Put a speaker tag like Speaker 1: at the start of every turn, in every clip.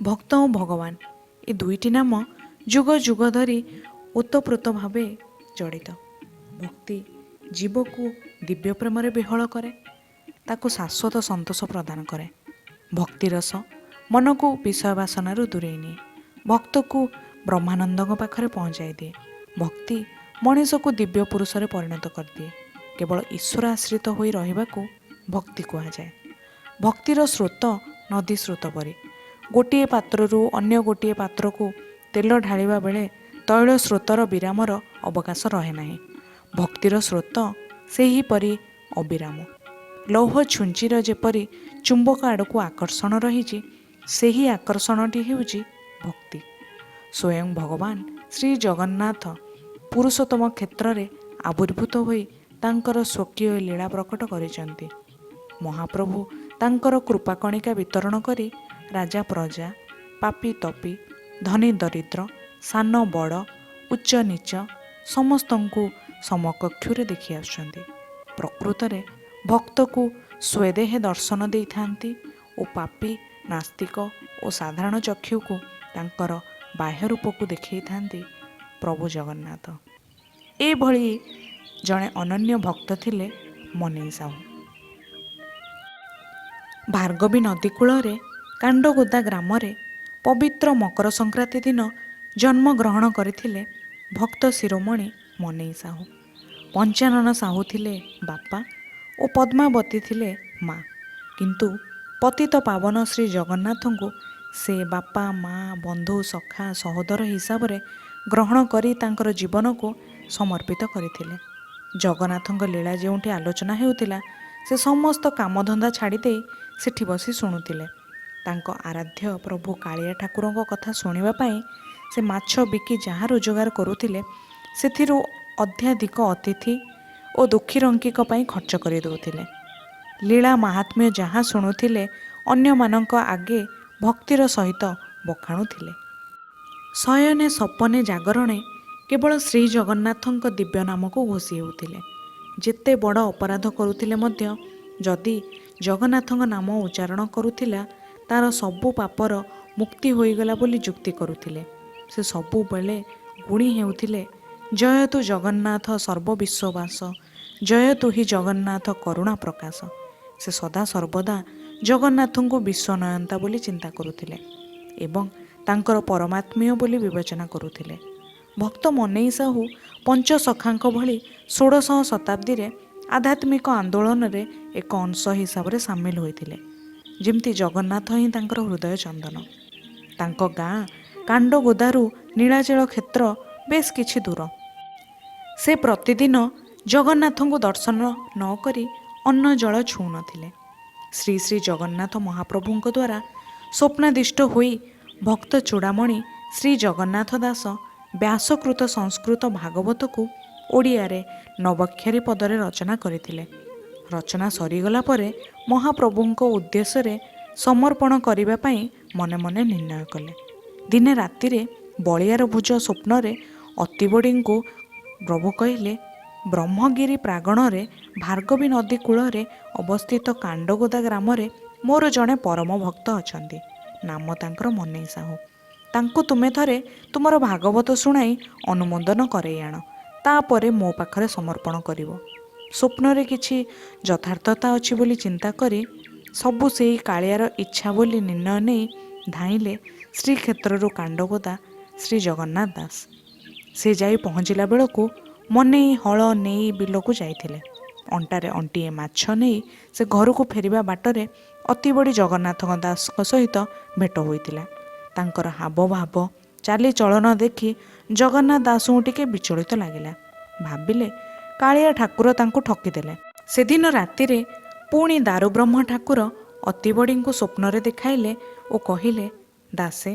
Speaker 1: ଭକ୍ତ ଓ ଭଗବାନ ଏ ଦୁଇଟି ନାମ ଯୁଗ ଯୁଗ ଧରି ଓତପ୍ରୋତ ଭାବେ ଜଡ଼ିତ। ଭକ୍ତି ଜୀବକୁ ଦିବ୍ୟ ପ୍ରେମରେ ବିହ୍ୱଳ କରେ, ତାକୁ ଶାଶ୍ୱତ ସନ୍ତୋଷ ପ୍ରଦାନ କରେ। ଭକ୍ତିରସ ମନକୁ ବିଷୟ ବାସନାରୁ ଦୂରେଇ ନିଏ, ଭକ୍ତକୁ ବ୍ରହ୍ମାନନ୍ଦଙ୍କ ପାଖରେ ପହଞ୍ଚାଇ ଦିଏ। ଭକ୍ତି ମଣିଷକୁ ଦିବ୍ୟ ପୁରୁଷରେ ପରିଣତ କରିଦିଏ। କେବଳ ଈଶ୍ୱର ଆଶ୍ରିତ ହୋଇ ରହିବାକୁ ଭକ୍ତି କୁହାଯାଏ। ଭକ୍ତିର ସ୍ରୋତ ନଦୀ ସ୍ରୋତ ପରି। ଗୋଟିଏ ପାତ୍ରରୁ ଅନ୍ୟ ଗୋଟିଏ ପାତ୍ରକୁ ତେଲ ଢାଳିବା ବେଳେ ତୈଳ ସ୍ରୋତର ବିରାମର ଅବକାଶ ରହେ ନାହିଁ। ଭକ୍ତିର ସ୍ରୋତ ସେହିପରି ଅବିରାମ। ଲୌହ ଛୁଞ୍ଚିର ଯେପରି ଚୁମ୍ବକ ଆଡ଼କୁ ଆକର୍ଷଣ ରହିଛି, ସେହି ଆକର୍ଷଣଟି ହେଉଛି ଭକ୍ତି। ସ୍ୱୟଂ ଭଗବାନ ଶ୍ରୀ ଜଗନ୍ନାଥ ପୁରୁଷୋତ୍ତମ କ୍ଷେତ୍ରରେ ଆବିର୍ଭୂତ ହୋଇ ତାଙ୍କର ସ୍ୱକୀୟ ଲୀଳା ପ୍ରକଟ କରିଛନ୍ତି। ମହାପ୍ରଭୁ ତାଙ୍କର କୃପାକଣିକା ବିତରଣ କରି ରାଜା ପ୍ରଜା, ପାପୀ ତପି, ଧନୀ ଦରିଦ୍ର, ସାନ ବଡ଼, ଉଚ୍ଚ ନୀଚ ସମସ୍ତଙ୍କୁ ସମକକ୍ଷୁରେ ଦେଖି ଆସୁଛନ୍ତି। ପ୍ରକୃତରେ ଭକ୍ତକୁ ସ୍ୱଦେହେ ଦର୍ଶନ ଦେଇଥାନ୍ତି ଓ ପାପୀ, ନାସ୍ତିକ ଓ ସାଧାରଣ ଚକ୍ଷୁକୁ ତାଙ୍କର ବାହ୍ୟ ରୂପକୁ ଦେଖେଇଥାନ୍ତି ପ୍ରଭୁ ଜଗନ୍ନାଥ। ଏଭଳି ଜଣେ ଅନନ୍ୟ ଭକ୍ତ ଥିଲେ ମନେଇ ସାହୁ। ଭାର୍ଗବୀ ନଦୀ କୂଳରେ କାଣ୍ଡଗୋଦା ଗ୍ରାମରେ ପବିତ୍ର ମକର ସଂକ୍ରାନ୍ତି ଦିନ ଜନ୍ମଗ୍ରହଣ କରିଥିଲେ ଭକ୍ତ ଶିରୋମଣି ମନେଇ ସାହୁ। ପଞ୍ଚାନନ ସାହୁ ଥିଲେ ବାପା ଓ ପଦ୍ମାବତୀ ଥିଲେ ମା। କିନ୍ତୁ ପତିତ ପାବନ ଶ୍ରୀ ଜଗନ୍ନାଥଙ୍କୁ ସେ ବାପା, ମା, ବନ୍ଧୁ, ସଖା, ସହୋଦର ହିସାବରେ ଗ୍ରହଣ କରି ତାଙ୍କର ଜୀବନକୁ ସମର୍ପିତ କରିଥିଲେ। ଜଗନ୍ନାଥଙ୍କ ଲୀଳା ଯେଉଁଠି ଆଲୋଚନା ହେଉଥିଲା, ସେ ସମସ୍ତ କାମଧନ୍ଦା ଛାଡ଼ିଦେଇ ସେଠି ବସି ଶୁଣୁଥିଲେ। ତାଙ୍କ ଆରାଧ୍ୟ ପ୍ରଭୁ କାଳିଆ ଠାକୁରଙ୍କ କଥା ଶୁଣିବା ପାଇଁ ସେ ମାଛ ବିକି ଯାହା ରୋଜଗାର କରୁଥିଲେ, ସେଥିରୁ ଅଧ୍ୟାଧିକ ଅତିଥି ଓ ଦୁଃଖୀରଙ୍କିଙ୍କ ପାଇଁ ଖର୍ଚ୍ଚ କରିଦେଉଥିଲେ। ଲୀଳା ମାହାତ୍ମ୍ୟ ଯାହା ଶୁଣୁଥିଲେ, ଅନ୍ୟମାନଙ୍କ ଆଗେ ଭକ୍ତିର ସହିତ ବଖାଣୁଥିଲେ। ଶୟନେ ସପନେ ଜାଗରଣେ କେବଳ ଶ୍ରୀଜଗନ୍ନାଥଙ୍କ ଦିବ୍ୟ ନାମକୁ ଘୋଷି ହେଉଥିଲେ। ଯେତେ ବଡ଼ ଅପରାଧ କରୁଥିଲେ ମଧ୍ୟ ଯଦି ଜଗନ୍ନାଥଙ୍କ ନାମ ଉଚ୍ଚାରଣ କରୁଥିଲା, ତାର ସବୁ ପାପର ମୁକ୍ତି ହୋଇଗଲା ବୋଲି ଯୁକ୍ତି କରୁଥିଲେ। ସେ ସବୁବେଳେ ଗୁଣି ହେଉଥିଲେ, ଜୟ ତୁ ଜଗନ୍ନାଥ ସର୍ବବିଶ୍ୱବାସ, ଜୟ ତୁ ହି ଜଗନ୍ନାଥ କରୁଣା ପ୍ରକାଶ। ସେ ସଦା ସର୍ବଦା ଜଗନ୍ନାଥଙ୍କୁ ବିଶ୍ୱନୟନ୍ତା ବୋଲି ଚିନ୍ତା କରୁଥିଲେ ଏବଂ ତାଙ୍କର ପରମାତ୍ମୀୟ ବୋଲି ବିବେଚନା କରୁଥିଲେ। ଭକ୍ତ ମନେଇ ସାହୁ ପଞ୍ଚସଖାଙ୍କ ଭଳି 16 ଶତାବ୍ଦୀରେ ଆଧ୍ୟାତ୍ମିକ ଆନ୍ଦୋଳନରେ ଏକ ଅଂଶ ହିସାବରେ ସାମିଲ ହୋଇଥିଲେ, ଯେମିତି ଜଗନ୍ନାଥ ହିଁ ତାଙ୍କର ହୃଦୟ ଚନ୍ଦନ। ତାଙ୍କ ଗାଁ କାଣ୍ଡଗୋଦାରୁ ନୀଳାଚଳ କ୍ଷେତ୍ର ବେଶ କିଛି ଦୂର। ସେ ପ୍ରତିଦିନ ଜଗନ୍ନାଥଙ୍କୁ ଦର୍ଶନ ନ କରି ଅନ୍ନ ଜଳ ଛୁଉଁନଥିଲେ। ଶ୍ରୀ ଶ୍ରୀ ଜଗନ୍ନାଥ ମହାପ୍ରଭୁଙ୍କ ଦ୍ୱାରା ସ୍ୱପ୍ନାଦିଷ୍ଟ ହୋଇ ଭକ୍ତ ଚୂଡ଼ାମଣି ଶ୍ରୀ ଜଗନ୍ନାଥ ଦାସ ବ୍ୟାସକୃତ ସଂସ୍କୃତ ଭାଗବତକୁ ଓଡ଼ିଆରେ ନବକ୍ଷରୀ ପଦରେ ରଚନା କରିଥିଲେ। ରଚନା ସରିଗଲା ପରେ ମହାପ୍ରଭୁଙ୍କ ଉଦ୍ଦେଶ୍ୟରେ ସମର୍ପଣ କରିବା ପାଇଁ ମନେ ମନେ ନିର୍ଣ୍ଣୟ କଲେ। ଦିନେ ରାତିରେ ବଳିଆର ଭୁଜ ସ୍ୱପ୍ନରେ ଅତିବଡ଼ୀଙ୍କୁ ପ୍ରଭୁ କହିଲେ, ବ୍ରହ୍ମଗିରି ପ୍ରାଙ୍ଗଣରେ ଭାର୍ଗବୀ ନଦୀ କୂଳରେ ଅବସ୍ଥିତ କାଣ୍ଡଗୋଦା ଗ୍ରାମରେ ମୋର ଜଣେ ପରମ ଭକ୍ତ ଅଛନ୍ତି। ନାମ ତାଙ୍କର ମନେଇ ସାହୁ। ତାଙ୍କୁ ତୁମେ ଥରେ ତୁମର ଭାଗବତ ଶୁଣାଇ ଅନୁମୋଦନ କରେଇ ଆଣ, ତାପରେ ମୋ ପାଖରେ ସମର୍ପଣ କରିବ। ସ୍ୱପ୍ନରେ କିଛି ଯଥାର୍ଥତା ଅଛି ବୋଲି ଚିନ୍ତା କରି ସବୁ ସେଇ କାଳିଆର ଇଚ୍ଛା ବୋଲି ନିର୍ଣ୍ଣୟ ନେଇ ଧାଇଁଲେ ଶ୍ରୀକ୍ଷେତ୍ରରୁ କାଣ୍ଡଗୋଦା ଶ୍ରୀ ଜଗନ୍ନାଥ ଦାସ। ସେ ଯାଇ ପହଞ୍ଚିଲା ବେଳକୁ ମନେଇ ହଳ ନେଇ ବିଲକୁ ଯାଇଥିଲେ। ଅଣ୍ଟାରେ ଅଣ୍ଟିଏ ମାଛ ନେଇ ସେ ଘରକୁ ଫେରିବା ବାଟରେ ଅତିବଡ଼ି ଜଗନ୍ନାଥଙ୍କ ଦାସଙ୍କ ସହିତ ଭେଟ ହୋଇଥିଲା। ତାଙ୍କର ହାବଭାବ, ଚାଲିଚଳନ ଦେଖି ଜଗନ୍ନାଥ ଦାସଙ୍କୁ ଟିକେ ବିଚଳିତ ଲାଗିଲା। ଭାବିଲେ କାଳିଆ ଠାକୁର ତାଙ୍କୁ ଠକିଦେଲେ। ସେଦିନ ରାତିରେ ପୁଣି ଦାରୁବ୍ରହ୍ମ ଠାକୁର ଅତିବଡ଼ିଙ୍କୁ ସ୍ୱପ୍ନରେ ଦେଖାଇଲେ ଓ କହିଲେ, ଦାସେ,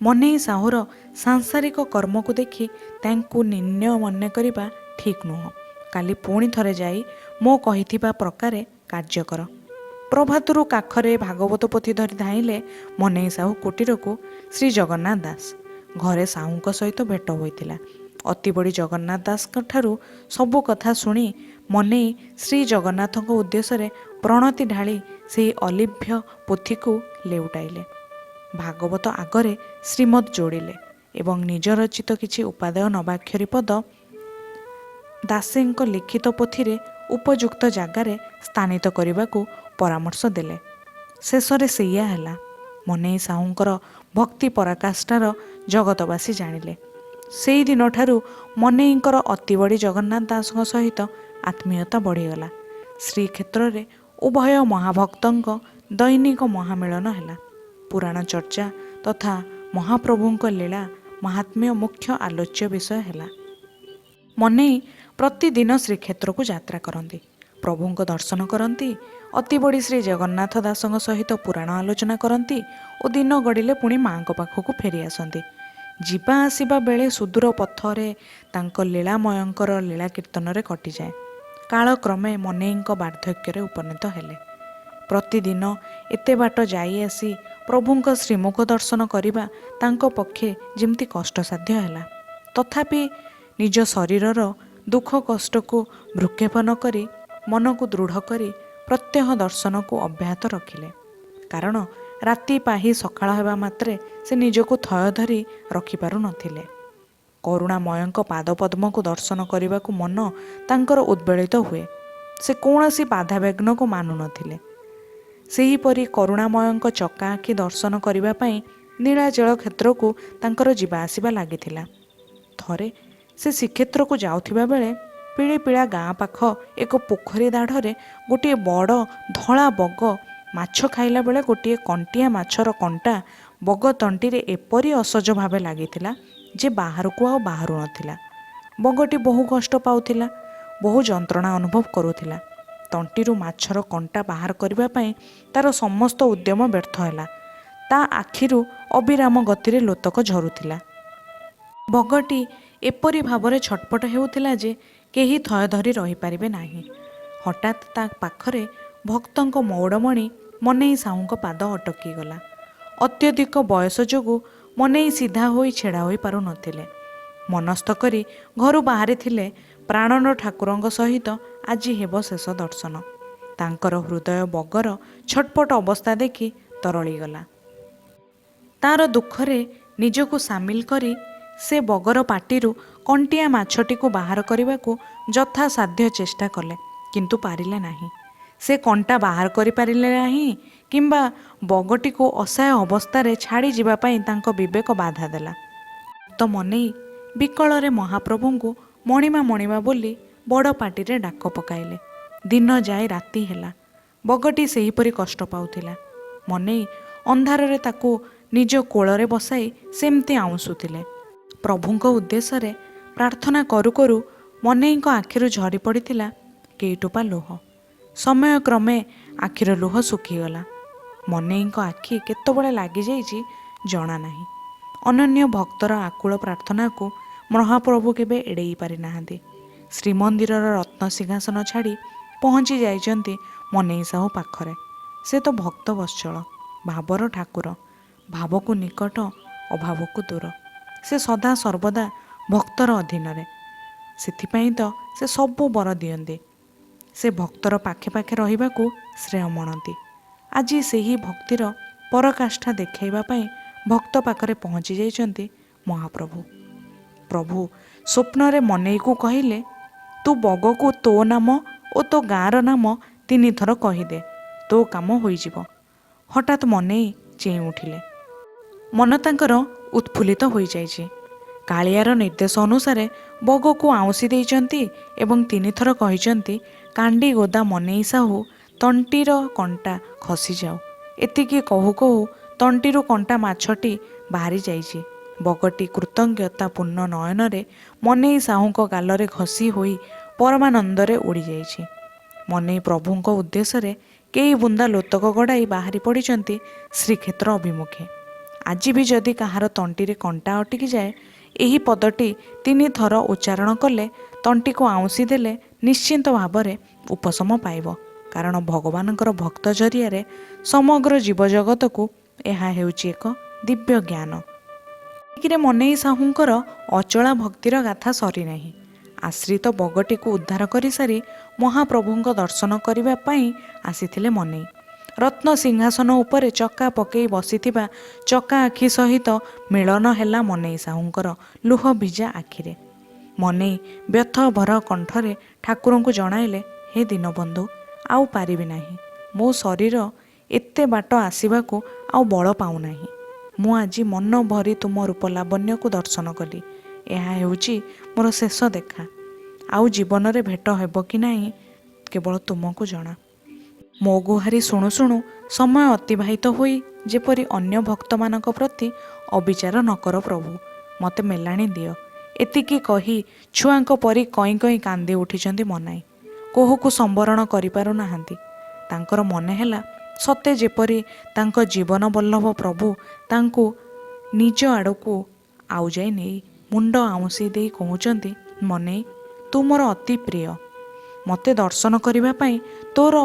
Speaker 1: ମନେଇ ସାହୁର ସାଂସାରିକ କର୍ମକୁ ଦେଖି ତାଙ୍କୁ ନିମ୍ନ ମନେ କରିବା ଠିକ୍ ନୁହଁ। କାଲି ପୁଣି ଥରେ ଯାଇ ମୋ କହିଥିବା ପ୍ରକାରେ କାର୍ଯ୍ୟ କର। ପ୍ରଭାତରୁ କାଖରେ ଭାଗବତ ପୋଥି ଧରି ଧାଇଁଲେ ମନେଇ ସାହୁ କୁଟୀରକୁ ଶ୍ରୀ ଜଗନ୍ନାଥ ଦାସ। ଘରେ ସାହୁଙ୍କ ସହିତ ଭେଟ ହୋଇଥିଲା। ଅତିବଡ଼ି ଜଗନ୍ନାଥ ଦାସଙ୍କ ଠାରୁ ସବୁ କଥା ଶୁଣି ମନେଇ ଶ୍ରୀ ଜଗନ୍ନାଥଙ୍କ ଉଦ୍ଦେଶ୍ୟରେ ପ୍ରଣତି ଢାଳି ସେହି ଅଲିଭ୍ୟ ପୋଥିକୁ ଲେଉଟାଇଲେ। ଭାଗବତ ଆଗରେ ଶ୍ରୀମଦ୍ ଯୋଡ଼ିଲେ ଏବଂ ନିଜ ରଚିତ କିଛି ଉପାଦେୟ ନବାକ୍ଷରୀ ପଦ ଦାସେଙ୍କ ଲିଖିତ ପୋଥିରେ ଉପଯୁକ୍ତ ଜାଗାରେ ସ୍ଥାନିତ କରିବାକୁ ପରାମର୍ଶ ଦେଲେ। ଶେଷରେ ସେଇଆ ହେଲା। ମନେଇ ସାହୁଙ୍କର ଭକ୍ତି ପରାକାଷ୍ଠାର ଜଗତବାସୀ ଜାଣିଲେ। ସେଇଦିନଠାରୁ ମନେଇଙ୍କର ଅତିବଡ଼ି ଜଗନ୍ନାଥ ଦାସଙ୍କ ସହିତ ଆତ୍ମୀୟତା ବଢ଼ିଗଲା। ଶ୍ରୀକ୍ଷେତ୍ରରେ ଉଭୟ ମହାଭକ୍ତଙ୍କ ଦୈନିକ ମହାମିଳନ ହେଲା। ପୁରାଣ ଚର୍ଚ୍ଚା ତଥା ମହାପ୍ରଭୁଙ୍କ ଲୀଳା ମାହାତ୍ମ୍ୟ ମୁଖ୍ୟ ଆଲୋଚ୍ୟ ବିଷୟ ହେଲା। ମନେଇ ପ୍ରତିଦିନ ଶ୍ରୀକ୍ଷେତ୍ରକୁ ଯାତ୍ରା କରନ୍ତି, ପ୍ରଭୁଙ୍କ ଦର୍ଶନ କରନ୍ତି, ଅତିବଡ଼ି ଶ୍ରୀ ଜଗନ୍ନାଥ ଦାସଙ୍କ ସହିତ ପୁରାଣ ଆଲୋଚନା କରନ୍ତି ଓ ଦିନ ଗଡ଼ିଲେ ପୁଣି ମାଆଙ୍କ ପାଖକୁ ଫେରି ଆସନ୍ତି। ଯିବା ଆସିବା ବେଳେ ସୁଦୂର ପଥରେ ତାଙ୍କ ଲୀଳାମୟଙ୍କର ଲୀଳା କୀର୍ତ୍ତନରେ କଟିଯାଏ। କାଳକ୍ରମେ ମନେଇଙ୍କ ବାର୍ଦ୍ଧକ୍ୟରେ ଉପନୀତ ହେଲେ। ପ୍ରତିଦିନ ଏତେ ବାଟ ଯାଇ ଆସି ପ୍ରଭୁଙ୍କ ଶ୍ରୀମୁଖ ଦର୍ଶନ କରିବା ତାଙ୍କ ପକ୍ଷେ ଯେମିତି କଷ୍ଟସାଧ୍ୟ ହେଲା। ତଥାପି ନିଜ ଶରୀରର ଦୁଃଖ କଷ୍ଟକୁ ଭ୍ରୂକ୍ଷେପ ନ କରି ମନକୁ ଦୃଢ଼ କରି ପ୍ରତ୍ୟହ ଦର୍ଶନକୁ ଅବ୍ୟାହତ ରଖିଲେ। କାରଣ ରାତି ପାହି ସକାଳ ହେବା ମାତ୍ରେ ସେ ନିଜକୁ ଥୟ ଧରି ରଖିପାରୁନଥିଲେ। କରୁଣାମୟଙ୍କ ପାଦପଦ୍ମକୁ ଦର୍ଶନ କରିବାକୁ ମନ ତାଙ୍କର ଉଦ୍ବେଳିତ ହୁଏ। ସେ କୌଣସି ବାଧାବିଘ୍ନକୁ ମାନୁନଥିଲେ। ସେହିପରି କରୁଣାମୟଙ୍କ ଚକା ଆଖି ଦର୍ଶନ କରିବା ପାଇଁ ନୀଳାଚଳ କ୍ଷେତ୍ରକୁ ତାଙ୍କର ଯିବା ଆସିବା ଲାଗିଥିଲା। ଥରେ ସେ ଶ୍ରୀକ୍ଷେତ୍ରକୁ ଯାଉଥିବା ବେଳେ ପିଳିପିଳା ଗାଁ ପାଖ ଏକ ପୋଖରୀ ଦାଢ଼ରେ ଗୋଟିଏ ବଡ଼ ଧଳା ବଗ ମାଛ ଖାଇଲା ବେଳେ ଗୋଟିଏ କଣ୍ଟିଆ ମାଛର କଣ୍ଟା ବଗ ତଣ୍ଟିରେ ଏପରି ଅସଜ ଭାବେ ଲାଗିଥିଲା ଯେ ବାହାରକୁ ଆଉ ବାହାରୁ ନଥିଲା। ବଗଟି ବହୁ କଷ୍ଟ ପାଉଥିଲା, ବହୁ ଯନ୍ତ୍ରଣା ଅନୁଭବ କରୁଥିଲା। ତଣ୍ଟିରୁ ମାଛର କଣ୍ଟା ବାହାର କରିବା ପାଇଁ ତା'ର ସମସ୍ତ ଉଦ୍ୟମ ବ୍ୟର୍ଥ ହେଲା। ତା ଆଖିରୁ ଅବିରାମ ଗତିରେ ଲୋତକ ଝରୁଥିଲା। ବଗଟି ଏପରି ଭାବରେ ଛଟପଟ ହେଉଥିଲା ଯେ କେହି ଥୟ ଧରି ରହିପାରିବେ ନାହିଁ। ହଠାତ୍ ତା ପାଖରେ ଭକ୍ତଙ୍କ ମଉଡ଼ମଣି ମନେଇ ସାହୁଙ୍କ ପାଦ ଅଟକିଗଲା। ଅତ୍ୟଧିକ ବୟସ ଯୋଗୁଁ ମନେଇ ସିଧା ହୋଇ ଛିଡ଼ା ହୋଇପାରୁନଥିଲେ। ମନସ୍ଥ କରି ଘରୁ ବାହାରିଥିଲେ ପ୍ରାଣର ଠାକୁରଙ୍କ ସହିତ ଆଜି ହେବ ଶେଷ ଦର୍ଶନ। ତାଙ୍କର ହୃଦୟ ବଗର ଛଟପଟ ଅବସ୍ଥା ଦେଖି ତରଳିଗଲା। ତା'ର ଦୁଃଖରେ ନିଜକୁ ସାମିଲ କରି ସେ ବଗର ପାଟିରୁ କଣ୍ଟିଆ ମାଛଟିକୁ ବାହାର କରିବାକୁ ଯଥାସାଧ୍ୟ ଚେଷ୍ଟା କଲେ, କିନ୍ତୁ ପାରିଲେ ନାହିଁ। ସେ କଣ୍ଟା ବାହାର କରିପାରିଲେ ନାହିଁ କିମ୍ବା ବଗଟିକୁ ଅସହାୟ ଅବସ୍ଥାରେ ଛାଡ଼ି ଯିବା ପାଇଁ ତାଙ୍କ ବିବେକ ବାଧା ଦେଲା। ତ ମନେଇ ବିକଳରେ ମହାପ୍ରଭୁଙ୍କୁ ମଣିମା ମଣିମା ବୋଲି ବଡ଼ ପାଟିରେ ଡାକ ପକାଇଲେ। ଦିନ ଯାଇ ରାତି ହେଲା। ବଗଟି ସେହିପରି କଷ୍ଟ ପାଉଥିଲା। ମନେଇ ଅନ୍ଧାରରେ ତାକୁ ନିଜ କୋଳରେ ବସାଇ ସେମିତି ଆଉଁସୁଥିଲେ। ପ୍ରଭୁଙ୍କ ଉଦ୍ଦେଶ୍ୟରେ ପ୍ରାର୍ଥନା କରୁ କରୁ ମନେଇଙ୍କ ଆଖିରୁ ଝରି ପଡ଼ିଥିଲା କେଇଟୋପା ଲୁହ। ସମୟକ୍ରମେ ଆଖିର ଲୁହ ଶୁଖିଗଲା। ମନେଇଙ୍କ ଆଖି କେତେବେଳେ ଲାଗିଯାଇଛି ଜଣା ନାହିଁ। ଅନନ୍ୟ ଭକ୍ତର ଆକୁଳ ପ୍ରାର୍ଥନାକୁ ମହାପ୍ରଭୁ କେବେ ଏଡ଼େଇ ପାରିନାହାନ୍ତି। ଶ୍ରୀମନ୍ଦିରର ରତ୍ନ ସିଂହାସନ ଛାଡ଼ି ପହଞ୍ଚି ଯାଇଛନ୍ତି ମନେଇ ସାହୁ ପାଖରେ। ସେ ତ ଭକ୍ତ ବତ୍ସଳ, ଭାବର ଠାକୁର, ଭାବକୁ ନିକଟ, ଅଭାବକୁ ଦୂର। ସେ ସଦା ସର୍ବଦା ଭକ୍ତର ଅଧୀନରେ। ସେଥିପାଇଁ ତ ସେ ସବୁ ବର ଦିଅନ୍ତି। ସେ ଭକ୍ତର ପାଖେ ପାଖେ ରହିବାକୁ ଶ୍ରେୟ ମଣନ୍ତି। ଆଜି ସେହି ଭକ୍ତିର ପରାକାଷ୍ଠା ଦେଖାଇବା ପାଇଁ ଭକ୍ତ ପାଖରେ ପହଞ୍ଚି ଯାଇଛନ୍ତି ମହାପ୍ରଭୁ। ପ୍ରଭୁ ସ୍ୱପ୍ନରେ ମନେଇକୁ କହିଲେ, ତୁ ବଗକୁ ତୋ ନାମ ଓ ତୋ ଗାଁର ନାମ ତିନିଥର କହିଦେ, ତୋ କାମ ହୋଇଯିବ। ହଠାତ୍ ମନେଇ ଚେଇଁ ଉଠିଲେ। ମନ ତାଙ୍କର ଉତ୍ଫୁଲ୍ଲିତ ହୋଇଯାଇଛି। କାଳିଆର ନିର୍ଦ୍ଦେଶ ଅନୁସାରେ ବଗକୁ ଆଉଁସି ଦେଇଛନ୍ତି ଏବଂ ତିନିଥର କହିଛନ୍ତି, କାଣ୍ଡି ଗୋଦା ମନେଇ ସାହୁ ତଣ୍ଟିର କଣ୍ଟା ଖସିଯାଉ। ଏତିକି କହୁ କହୁ ତଣ୍ଟିରୁ କଣ୍ଟା ମାଛଟି ବାହାରି ଯାଇଛି। ବଗଟି କୃତଜ୍ଞତା ପୂର୍ଣ୍ଣ ନୟନରେ ମନେଇ ସାହୁଙ୍କ ଗାଲରେ ଘଷି ହୋଇ ପରମାନନ୍ଦରେ ଉଡ଼ିଯାଇଛି। ମନେଇ ପ୍ରଭୁଙ୍କ ଉଦ୍ଦେଶ୍ୟରେ କେଇ ବୁନ୍ଦା ଲୋତକ ଗଡ଼ାଇ ବାହାରି ପଡ଼ିଛନ୍ତି ଶ୍ରୀକ୍ଷେତ୍ର ଅଭିମୁଖେ। ଆଜି ବି ଯଦି କାହାର ତଣ୍ଟିରେ କଣ୍ଟା ଅଟକିଯାଏ, ଏହି ପଦଟି ତିନିଥର ଉଚ୍ଚାରଣ କଲେ, ତଣ୍ଟିକୁ ଆଉଁସି ଦେଲେ ନିଶ୍ଚିନ୍ତ ଭାବରେ ଉପଶମ ପାଇବ। କାରଣ ଭଗବାନଙ୍କର ଭକ୍ତ ଜରିଆରେ ସମଗ୍ର ଜୀବଜଗତକୁ ଏହା ହେଉଛି ଏକ ଦିବ୍ୟ ଜ୍ଞାନ। ଏତିକିରେ ମନେଇ ସାହୁଙ୍କର ଅଚଳା ଭକ୍ତିର ଗାଥା ସରିନାହିଁ। ଆଶ୍ରିତ ବଗଟିକୁ ଉଦ୍ଧାର କରିସାରି ମହାପ୍ରଭୁଙ୍କ ଦର୍ଶନ କରିବା ପାଇଁ ଆସିଥିଲେ ମନେଇ। ରତ୍ନ ସିଂହାସନ ଉପରେ ଚକା ପକେଇ ବସିଥିବା ଚକା ଆଖି ସହିତ ମିଳନ ହେଲା ମନେଇ ସାହୁଙ୍କର ଲୁହ ଭିଜା ଆଖିରେ। ମନେଇ ବ୍ୟଥ ଭର କଣ୍ଠରେ ଠାକୁରଙ୍କୁ ଜଣାଇଲେ, ହେ ଦୀନବନ୍ଧୁ, ଆଉ ପାରିବି ନାହିଁ। ମୋ ଶରୀର ଏତେ ବାଟ ଆସିବାକୁ ଆଉ ବଳ ପାଉନାହିଁ। ମୁଁ ଆଜି ମନ ଭରି ତୁମ ରୂପ ଲାବଣ୍ୟକୁ ଦର୍ଶନ କଲି। ଏହା ହେଉଛି ମୋର ଶେଷ ଦେଖା। ଆଉ ଜୀବନରେ ଭେଟ ହେବ କି ନାହିଁ କେବଳ ତୁମକୁ ଜଣା। ମୋ ଗୁହାରି ଶୁଣୁ ଶୁଣୁ ସମୟ ଅତିବାହିତ ହୋଇ ଯେପରି ଅନ୍ୟ ଭକ୍ତମାନଙ୍କ ପ୍ରତି ଅବିଚାର ନ କର ପ୍ରଭୁ, ମୋତେ ମେଲାଣି ଦିଅ। ଏତିକି କହି ଛୁଆଙ୍କ ପରି କଇଁ କଇଁ କାନ୍ଦି ଉଠିଛନ୍ତି ମନାଇ। କୋହକୁ ସମ୍ବରଣ କରିପାରୁନାହାନ୍ତି। ତାଙ୍କର ମନେ ହେଲା ସତେ ଯେପରି ତାଙ୍କ ଜୀବନ ବଲ୍ଲଭ ପ୍ରଭୁ ତାଙ୍କୁ ନିଜ ଆଡ଼କୁ ଆଉଜାଇ ନେଇ ମୁଣ୍ଡ ଆଉଁସି ଦେଇ କହୁଛନ୍ତି, ମନେଇ, ତୁ ମୋର ଅତି ପ୍ରିୟ। ମୋତେ ଦର୍ଶନ କରିବା ପାଇଁ ତୋର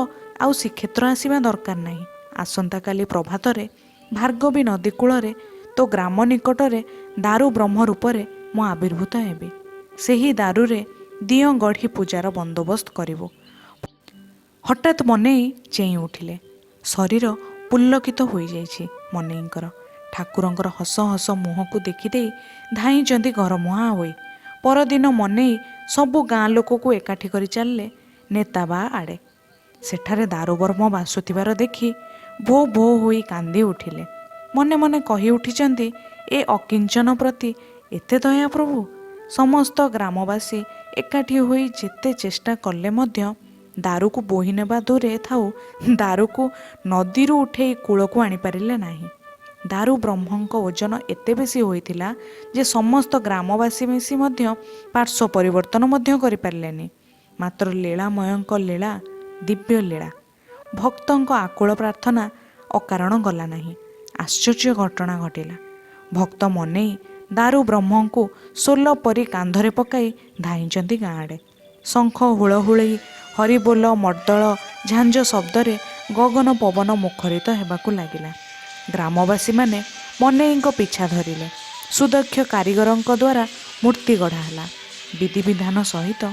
Speaker 1: ଆଉ ଶ୍ରୀକ୍ଷେତ୍ର ଆସିବା ଦରକାର ନାହିଁ। ଆସନ୍ତାକାଲି ପ୍ରଭାତରେ ଭାର୍ଗବୀ ନଦୀ କୂଳରେ ତୋ ଗ୍ରାମ ନିକଟରେ ଦାରୁ ବ୍ରହ୍ମ ରୂପରେ ମୁଁ ଆବିର୍ଭୂତ ହେବି। ସେହି ଦାରୁରେ ଦିଅଁ ଗଢ଼ି ପୂଜାର ବନ୍ଦୋବସ୍ତ କରିବୁ। ହଠାତ୍ ମନେଇ ଚେଇଁ ଉଠିଲେ। ଶରୀର ପୁଲକିତ ହୋଇଯାଇଛି ମନେଇଙ୍କର। ଠାକୁରଙ୍କର ହସ ହସ ମୁହଁକୁ ଦେଖିଦେଇ ଧାଇଁଛନ୍ତି ଘରମୁହାଁ ହୋଇ। ପରଦିନ ମନେଇ ସବୁ ଗାଁ ଲୋକକୁ ଏକାଠି କରି ଚାଲିଲେ ନେତାବା ଆଡ଼େ। ସେଠାରେ ଦାରୁବ୍ରହ୍ମ ବାସୁଥିବାର ଦେଖି ଭୋ ଭୋ ହୋଇ କାନ୍ଦି ଉଠିଲେ। ମନେ ମନେ କହି ଉଠିଛନ୍ତି, ଏ ଅକିଞ୍ଚନ ପ୍ରତି ଏତେ ଦୟା ପ୍ରଭୁ! ସମସ୍ତ ଗ୍ରାମବାସୀ ଏକାଠି ହୋଇ ଯେତେ ଚେଷ୍ଟା କଲେ ମଧ୍ୟ ଦାରୁକୁ ବୋହି ନେବା ଦୂରେ ଥାଉ, ଦାରୁକୁ ନଦୀରୁ ଉଠେଇ କୂଳକୁ ଆଣିପାରିଲେ ନାହିଁ। ଦାରୁ ବ୍ରହ୍ମଙ୍କ ଓଜନ ଏତେ ବେଶୀ ହୋଇଥିଲା ଯେ ସମସ୍ତ ଗ୍ରାମବାସୀ ମିଶି ମଧ୍ୟ ପାର୍ଶ୍ୱ ପରିବର୍ତ୍ତନ ମଧ୍ୟ କରିପାରିଲେନି। ମାତ୍ର ଲୀଳାମୟଙ୍କ ଲୀଳା ଦିବ୍ୟ ଲୀଳା। ଭକ୍ତଙ୍କ ଆକୁଳ ପ୍ରାର୍ଥନା ଅକାରଣ ଗଲା ନାହିଁ। ଆଶ୍ଚର୍ଯ୍ୟ ଘଟଣା ଘଟିଲା। ଭକ୍ତ ମନେଇ ଦାରୁ ବ୍ରହ୍ମଙ୍କୁ ସୋଲ ପରି କାନ୍ଧରେ ପକାଇ ଧାଇଁଛନ୍ତି ଗାଁ ଆଡ଼େ। ଶଙ୍ଖ, ହୁଳହୁଳି, ହରିବୋଲ, ମର୍ଦ୍ଦଳ, ଝାଞ୍ଜ ଶବ୍ଦରେ ଗଗନ ପବନ ମୁଖରିତ ହେବାକୁ ଲାଗିଲା। ଗ୍ରାମବାସୀମାନେ ମନେଇଙ୍କ ପିଛା ଧରିଲେ। ସୁଦକ୍ଷ କାରିଗରଙ୍କ ଦ୍ୱାରା ମୂର୍ତ୍ତି ଗଢ଼ା ହେଲା। ବିଧିବିଧାନ ସହିତ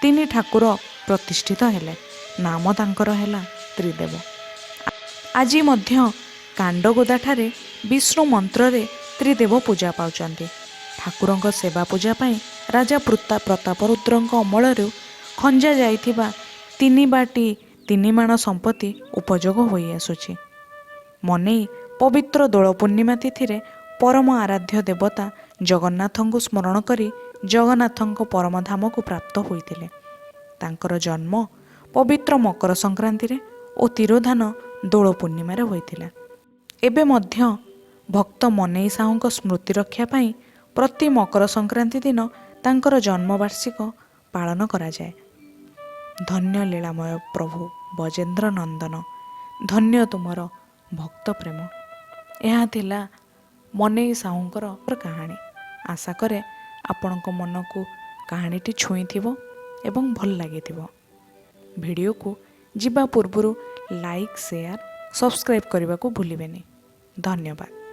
Speaker 1: ତିନି ଠାକୁର ପ୍ରତିଷ୍ଠିତ ହେଲେ। ନାମ ତାଙ୍କର ହେଲା ତ୍ରିଦେବ। ଆଜି ମଧ୍ୟ କାଣ୍ଡଗୋଦାଠାରେ ବିଷ୍ଣୁ ମନ୍ତ୍ରରେ ତ୍ରିଦେବ ପୂଜା ପାଉଛନ୍ତି। ଠାକୁରଙ୍କ ସେବା ପୂଜା ପାଇଁ ରାଜା ପ୍ରତାପରୁଦ୍ରଙ୍କ ଅମଳରୁ ଖଞ୍ଜା ଯାଇଥିବା ତିନି ବାଟି ତିନିମାଣ ସମ୍ପତ୍ତି ଉପଯୋଗ ହୋଇଆସୁଛି। ମନେଇ ପବିତ୍ର ଦୋଳ ପୂର୍ଣ୍ଣିମା ତିଥିରେ ପରମ ଆରାଧ୍ୟ ଦେବତା ଜଗନ୍ନାଥଙ୍କୁ ସ୍ମରଣ କରି ଜଗନ୍ନାଥଙ୍କ ପରମଧାମକୁ ପ୍ରାପ୍ତ ହୋଇଥିଲେ। ତାଙ୍କର ଜନ୍ମ ପବିତ୍ର ମକର ସଂକ୍ରାନ୍ତିରେ ଓ ତିରୋଧାନ ଦୋଳ ପୂର୍ଣ୍ଣିମାରେ ହୋଇଥିଲା। ଏବେ ମଧ୍ୟ ଭକ୍ତ ମନେଇ ସାହୁଙ୍କ ସ୍ମୃତି ରକ୍ଷା ପାଇଁ ପ୍ରତି ମକର ସଂକ୍ରାନ୍ତି ଦିନ ତାଙ୍କର ଜନ୍ମବାର୍ଷିକ ପାଳନ କରାଯାଏ। ଧନ୍ୟ ଲୀଳାମୟ ପ୍ରଭୁ ବଜେନ୍ଦ୍ର ନନ୍ଦନ, ଧନ୍ୟ ତୁମର ଭକ୍ତ ପ୍ରେମ। ଏହା ଥିଲା ମନେଇ ସାହୁଙ୍କର କାହାଣୀ। ଆଶା କରେ ଆପଣଙ୍କ ମନକୁ କାହାଣୀଟି ଛୁଇଁଥିବ ଏବଂ ଭଲ ଲାଗିଥିବ। ଭିଡ଼ିଓକୁ ଯିବା ପୂର୍ବରୁ ଲାଇକ୍, ସେୟାର, ସବସ୍କ୍ରାଇବ୍ କରିବାକୁ ଭୁଲିବେନି। ଧନ୍ୟବାଦ।